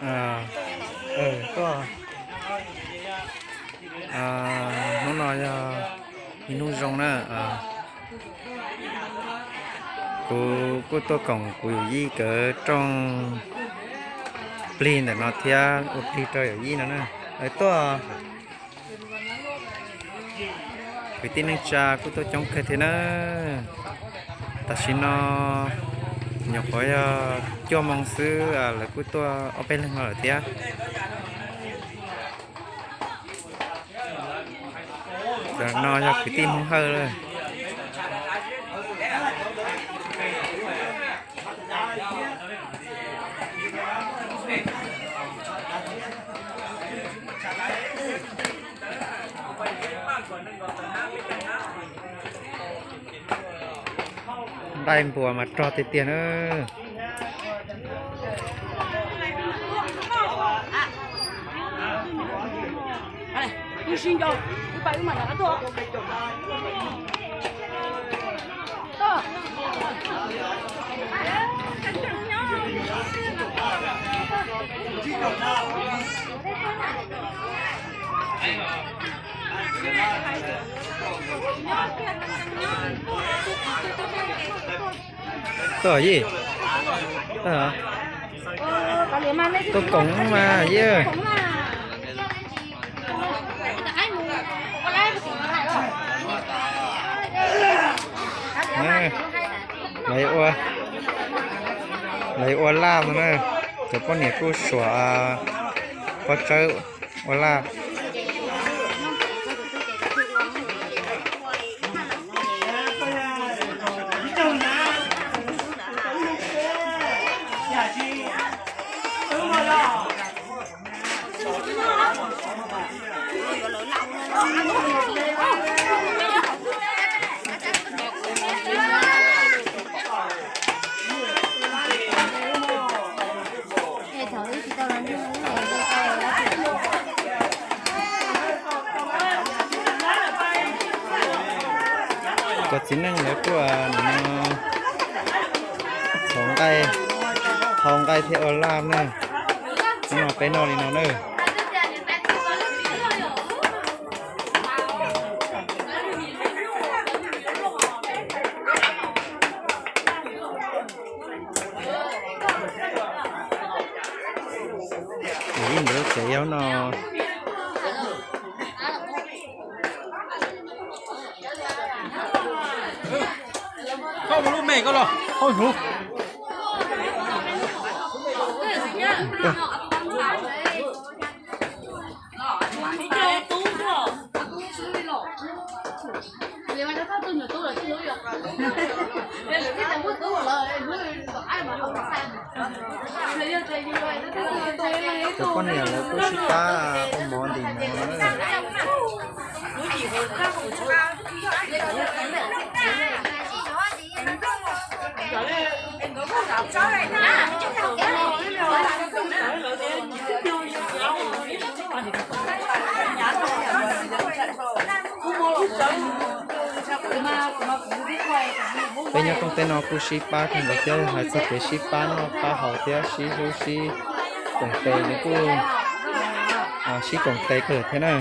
Tuaj, hnub no yog ib hnub zoo na. Kuv kuj tuaj koom kuv yawm yij nkawd rooj plig ntawm no thiab ua plig rau yawm yij no na. Tuaj, kwv tij neej tsa kuj tuaj coob kawg thiab na. Tam sim no nyuam qhuav yog cuaj moo xwb, lawv kuj tuaj ob peb leeg no lawm thiab. Ntawm no yog kwv tij Hmoob Hawj lawm. Nqaij npuas mas rog tiag tiag na. Tuaj yij, tuaj koom mas yij. Lawv ua laj no na, cov poj niam kuj suam pob tsawb ua laj. Cov txiv neej lawv kuj nim no txhos nqaij, thau nqaij thiab ua laj na. Hnub no peb noj li no na. Yij ntawd tsev yog no. Koj ua lub me koj los hauj hnuv. Cov poj niam lawv kuj sib pab ua mov ntim mov na. Peb nyob koom teb no kuj sib pab kawg nkaus thiab, hais txog kev sib pab noj pab haus thiab sib hlub sib koom tes nws kuj sib koom tes kawg thiab na.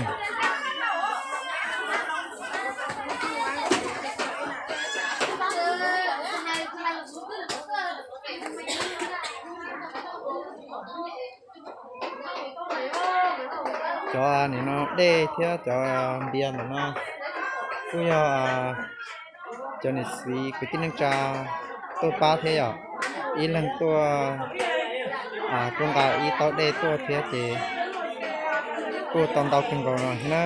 Cov nim no dej thiab cov npias ntawm no kuj yog cov niam txiv kwv tij neej tsa tuaj pab thiab yom. Ib leeg tuaj, tuaj nqa ib taub dej tuaj thiab ces kuj tau ntau kawg nkaus no na.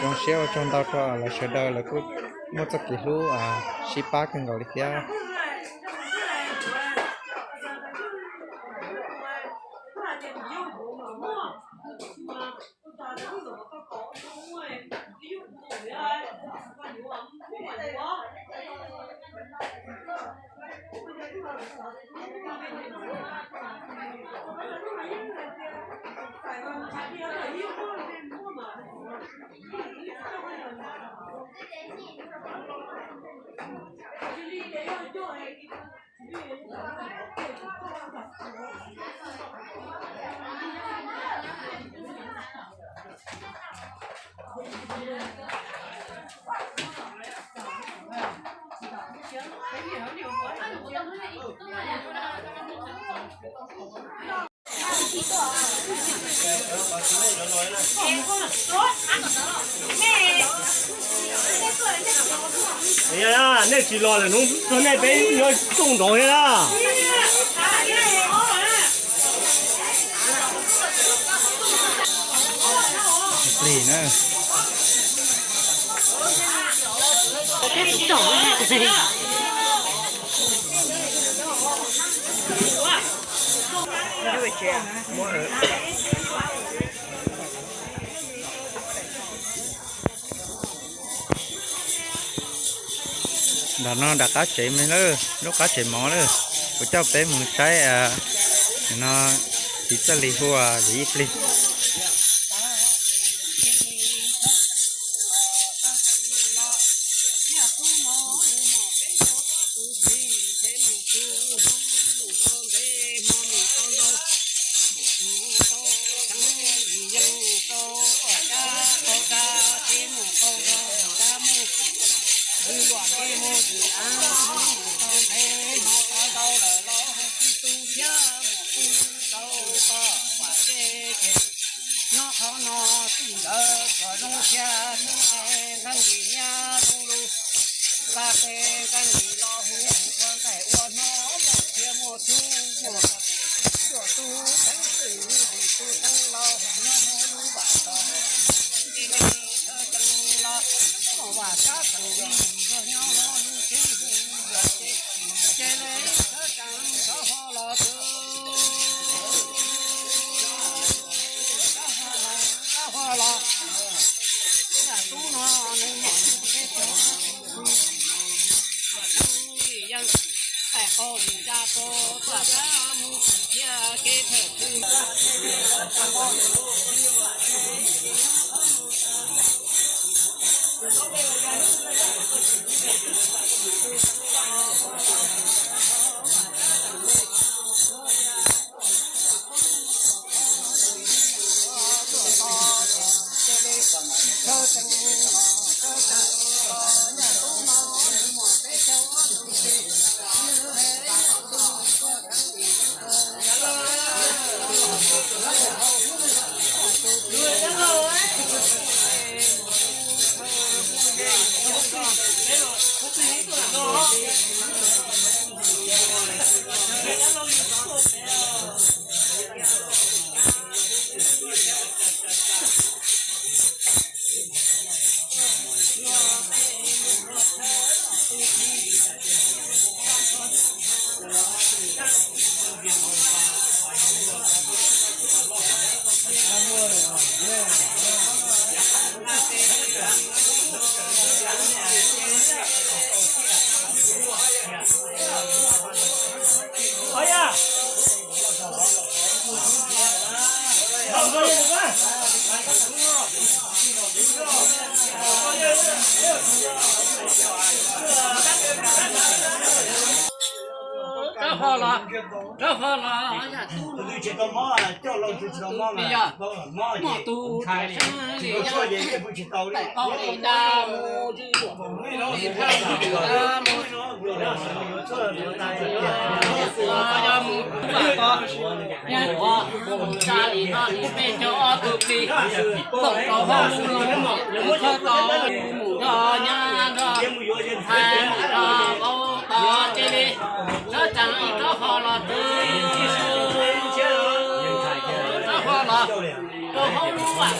Zoo siab ua tsaug ntau rau lawv sawv daws, lawv kuj muaj txoj kev hlub sib pab kawg nkaus li thiab. Nej tsis los lawm hnub txog nej peb nyob tsuj nraud thiab na. Plig na. Ntawm no nram qab tsev me lawm, lub qab tsev mov lawm. Kuv coj peb mus saib no, txiv txawj li hu yog ib plig. Nyob qhov no txij nkawm txog zoo siab, nqeeb nqis nyiaj zoo lug, txaj qe nqeeb nqis los hu ua nqaij ua hno, muaj txiaj muaj txhu, muaj tuaj tub teev twm, tus teev laus nyob hauv lub vaj tod, ib leeg thawj tseem los muaj vaj tsab tseem li, nyob hauv lub tsev hu ua tsev, ces li thawj tseem rov ho los txog, rov ho los, tub no nws muaj teb chaws, yeej tais qaug vim tsa rau txaj tsab mus thiab kev thawj twg. Rov ho los, rov ho los, yog tus twg tsis tau mob, coj los tus twg tsis tau mob, muaj tus tseem seeb li, yog tais qaug li dab mus, mus li thaj mus dab mus, yog mus tus vam ko, nyab tuav, tsa li no li peb caug ob tug plig, foom rau hauv lub lub thawj tau mus nrog nyab nrog hais mus nrog vauv tod cia li, rov tseem rov ho los txog, rov ho los rau hauv lub vam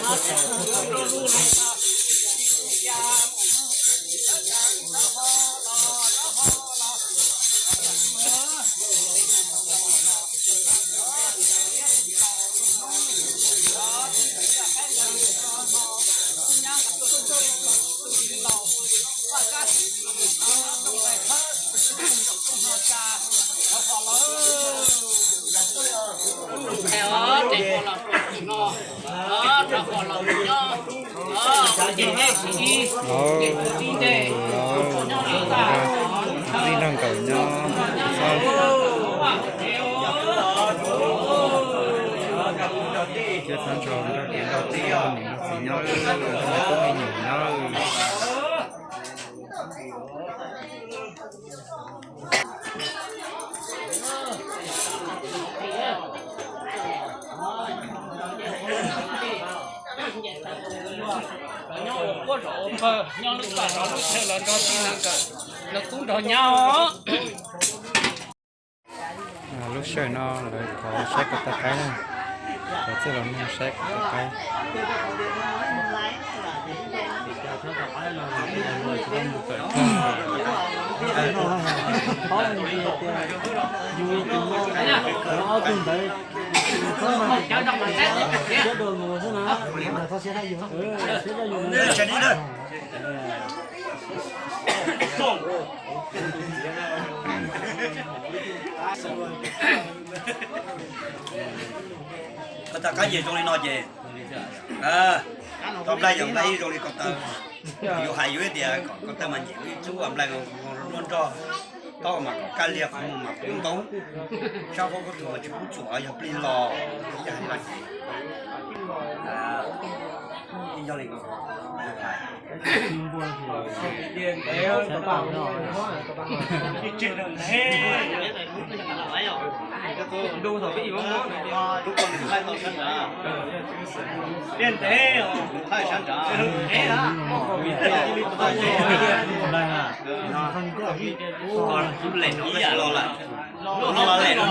no, rau lub lub Txij nrog nkawm nyob, txhob cia txhob ntso nrog kwv nrog tij nrog niam nrog txiv nyob, nrog me tub me nyuam nyob. Ua pawg nyob lub pam rau lub chaw los nrog tij nrog nkawm, nrog tub nrog nyab os. Lub sij hawm no lawv thov saib ko taw qaib na, lawv txawj los nug saib ko taw qaib. Ko taw qaib ces zoo li no ces, tau nplaig yog nplaig ib zoo li ko taw. Yuav hais yuav tias ko taw mas nyem ib txub nplaig nua nrog, tau mas kom kaj liag qhov muag mas kub ntau. Sab qhov kub txuas tsis kub txuas yog plig los, yog hais no ces ib yog li ko.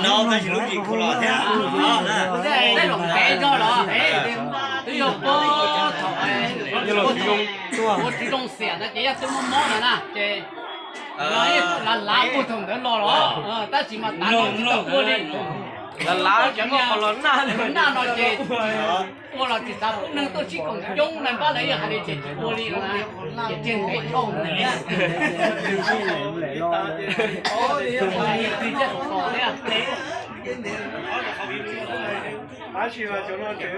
Lawm no tab sis lub ntsig khuv los thiab. Twb yog pab thaum ua tsis zoo xiam ntawd ces yog twb muaj mob ntawd na ces lav lav puag thaum ntawd los los tab sis mas tav no tsis tau ua li. Lav lav cov no los naj, naj no ces ua los tsis xav pub neeg tuaj sib koom coob na, npab lawv yog hais li ces tsis ua li no na, ces tiag ntev dhau ntawd. Paj tias cov no cov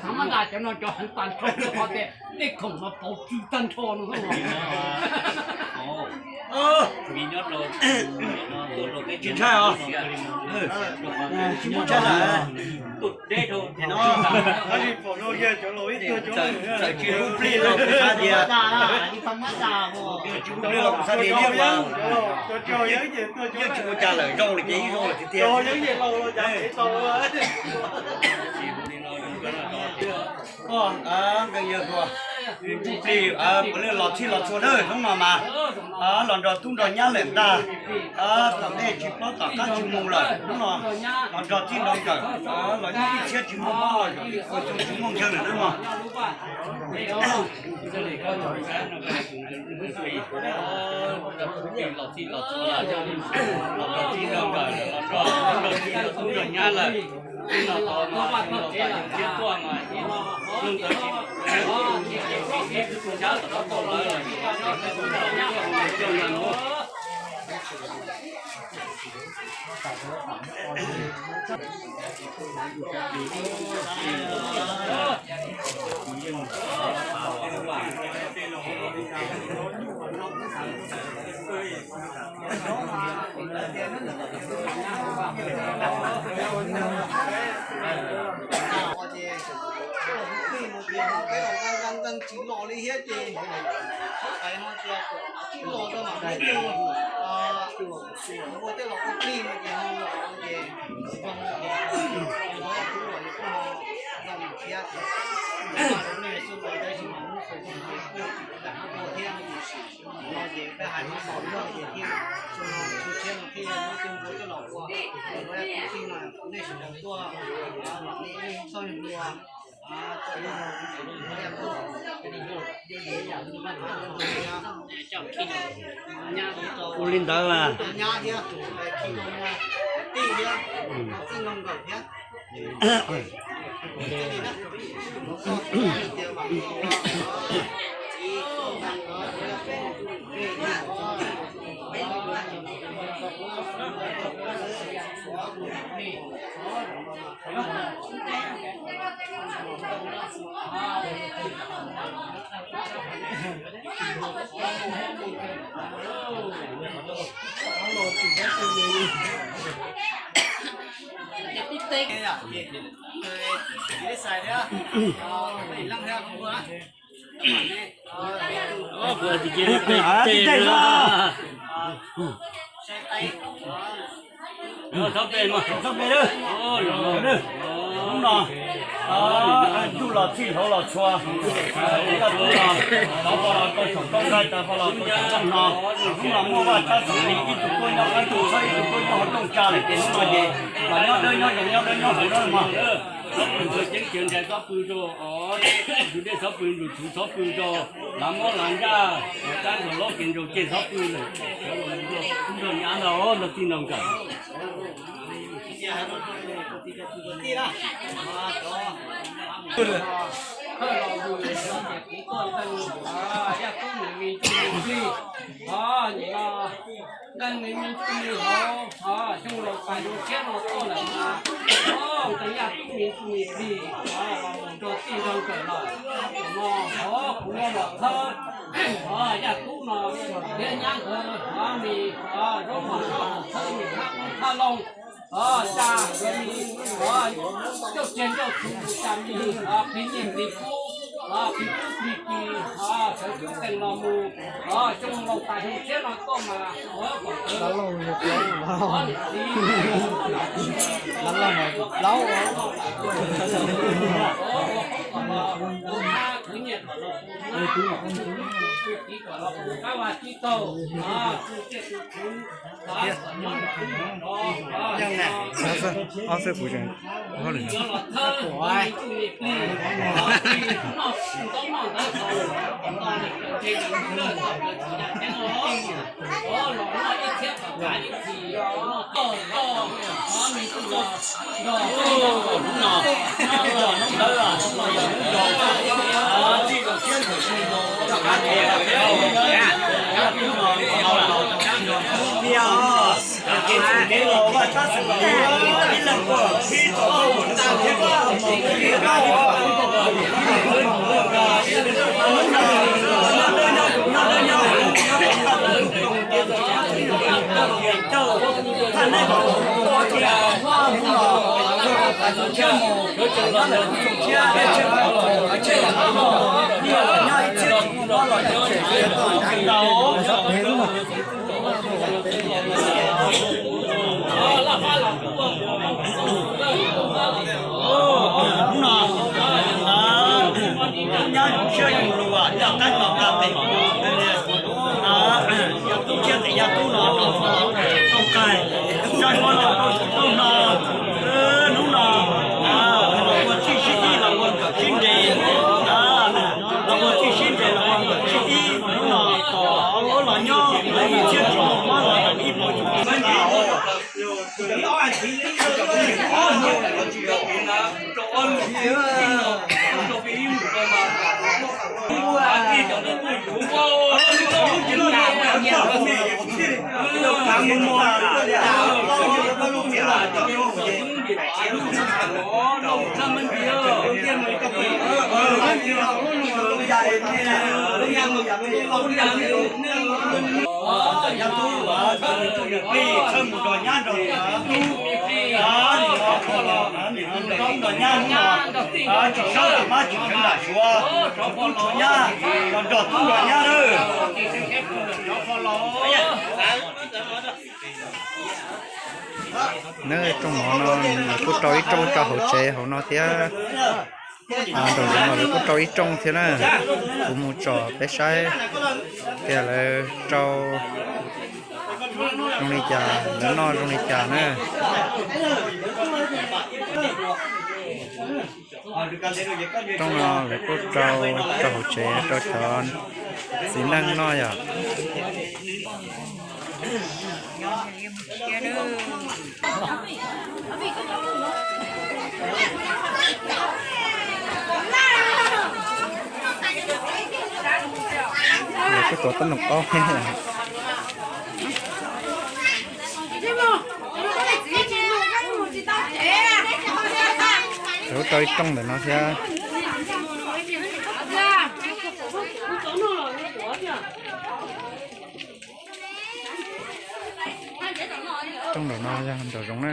thav mab ntaj, cov no cov heev tag nrho, qhov tias nej khoom mas pauv tswv tag nrho no. Tsis ntshai os. Tsis muaj tshaj lawm. Tab sis pom no yog cov laus ib tug cov, txawm tsis hu plig los kuv xav tias, tsis hu plig los kuv xav tias yeej, yeej tsis ua cas lawm, zoo li ces ib zoo lawm tiag tiag. Nqee yawg hluas, hu plig puav leej los txhij los txhua na, hnub no mas los nrog tub nrog nyab lawm ntag. Thaum ntej tsis paub tom qab tsis mus lawm, hnub no los nrog txij nrog nkawm, los ib txhiab tsis muaj mob los yog ib puas xyoo tsis muaj nkeeg lawm na mog. Los txij los txhua, los nrog tub nrog nyab lawm. Peb los nkees nkees tsis los li thiab ces, peb hais no tias tsis los rau mam li, ua tej los ua plig no ces ho los ces, tsis zoo no ces, ua tub los yus kuj ho zoo thiab, nej xub los tab sis mas lub qhov ces kuj tsis kam ua thiab no ces, no ces peb hais no los yog ces thiaj, xyoo no xyoo tshiab no thiaj muaj tej npua coj los ua, ua tub plig no nej sawv daws tuaj, nej txhob yog ua. Ua li ntawd mas. Txhob pe, hnub no ntuj los txhij hauv los tshua, tov poj los rau saum rau nqaij, tov poj los rau saum rooj hno. Hnub no muaj vaj tsab xeem li ib tug tuaj nyob qab rooj tshawb, ib tug tuaj nyob hauv rooj tsa lawm ces hnub no ces los nyob dawb nyob zoo nyob dawb nyob huv dawb mas. Txhob pw ntxhua ceeb cia nra, txhob pw rau tus dej, txhob pw ntsuag txhuv, txhob pw rau lav mob lav ntsaj, tsab ntsuag lob kev ntsau ceg txhob pw lawm. Nrog nyab ntag, nrog tij nrog nkawm. Thawj los mus, yog tias kuv tuaj ntawm, yaj tub nws me ntsuj me plig, o, nim no nqeeg nws me ntsuj me hauv, o, xyoo laus pais xyoo tshiab no tuaj lawm mas, o, nqeeg yaj tub me ntsuj me plig, o, los mus nrog tij nrog nkawm lawm. No, o, kuv yuav los thawb, o, yaj tub no thiab nyab nkawd, o, me, o, zaub mov zaub haus thawb me hab thaj loo. O, tsa nkawd me, o, ncauj tsiag ncauj txhu, tsa me, o, plig nyiaj plig kub, o, plig tub plig ki, o, sawv cub tees los mus, o, xyoo laus tas xyoo tshiab no tuaj mas, o, kom nkawd, o, niam txiv, o, khwv nyiaj kom los mus, khwv txiv kom los mus, qab vaj tsib taug, o, tu tsiaj tu txhu. Ob xwb, kuv tseem hauj lwm no. Hnub no, nyab yus siab yus lus, coj qab tos qab pem, yog tub thiab tes yog tub no, tau qaij, tsa hmo los tau no, hnub no, los ua txij sib ib, los ua nkawm sib nres, los ua txij sib nres, los ua nkawm sib ib, hnub no, los nyob, los ib txhiab tsis muaj mob los ib puas tsis muaj mob. Yog tub, txhawb mus nrog nyab nrog tub, nrog nyab hnub no, tsis sawb nram mab tsis sawb nram suav, tub tshua nyab, nrog tub nrog nyab nawb. Neb rooj mov no lawv kuj rau ib rooj rau hauv tsev hauv no thiab. Nraum zoov los lawv kuj rau ib rooj thiab na. Kuv mus tsom peb saib tias lawv rau zoo li cas, lawv noj zoo li cas na. Rooj no lawv kuj rau, rau hauv tsev rau cov txiv neej noj yom. Lawv kuj tuav tau noo qaub. Lawv kuj rau ib rooj ntawm no thiab. Rooj ntawm no yog nraum zoov na.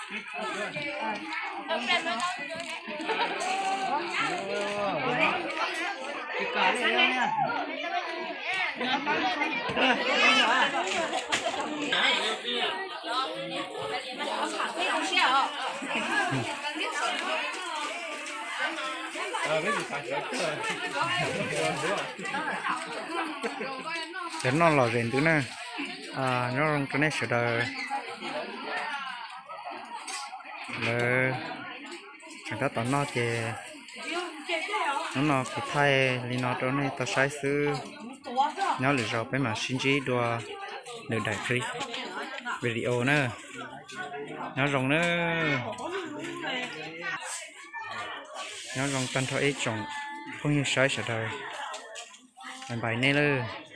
Cov noj los zem ntws na. Nyob zoo rau nej sawv daws. Lawv tseem tab tom noj ces hnub no kuv thaij li no rau nej tau saib xwb. Nyob lwm zaus peb mam sib ntsib dua lwm daim clip video na. Nyob zoo na. Nyob zoo tag nrho ib tsoom phooj ywg saib sawv daws. Bye bye nej lawm.